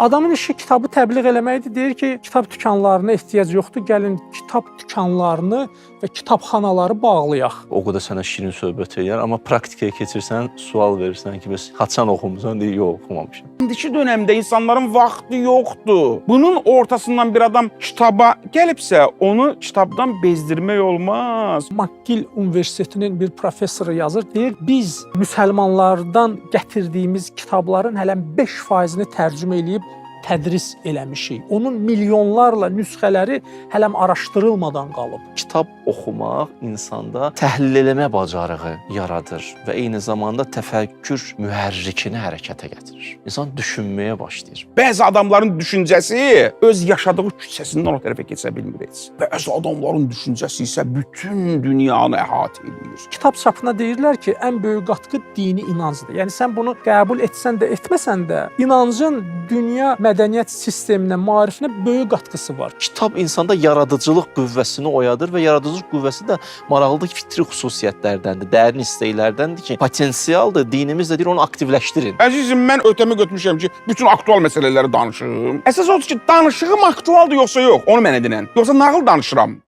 Adamın işi kitabı təbliğ eləməkdir. Deyir ki, kitab dükanlarına ehtiyac yoxdur. Gəlin kitab dükanlarını və kitabxanaları bağlayaq. O qədər sənə şirin söhbət eləyər, amma praktikaya keçirsən, sual verirsən ki, bəs haçan oxumusan? Deyir, yox, oxumamışam. İndiki dönəmdə insanların vaxtı yoxdur. Bunun ortasından bir adam kitaba gəlibsə, onu kitabdan bezdirmək olmaz. McGill Universitetinin bir professoru yazır, deyir, biz müsəlmanlardan gətirdiyimiz kitabların hələ 5%-ni tərcümə eləyib tədris eləmişik. Onun milyonlarla nüsxələri hələm araşdırılmadan qalıb. Kitab oxumaq insanda təhlil eləmə bacarığı yaradır və eyni zamanda təfəkkür mühərrikini hərəkətə gətirir. İnsan düşünməyə başlayır. Bəzi adamların düşüncəsi öz yaşadığı küçəsindən o tərəfə keçə bilmir heç. Bəzi adamların düşüncəsi isə bütün dünyanı əhatə eləyir. Kitab çapına deyirlər ki, ən böyük qatqı dini inancdır. Yəni sən bunu qəbul etsən də, etməsən də, inancın dünya mədəniyyət sisteminə, maarifinə böyük qatqısı var. Kitab insanda yaradıcılıq qüvvəsini oyadır və yaradıcılıq qüvvəsi də maraqlıdır ki, fitri xüsusiyyətlərdəndir, dərin istəklərdəndir ki, potensialdır. Dinimiz də deyir onu aktivləşdirin. Əzizim, mən ötəmi götmüşəm ki, bütün aktual məsələləri danışım. Əsas odur ki, danışığım aktualdır yoxsa yox, onu mənə denən. Yoxsa nağıl danışıram.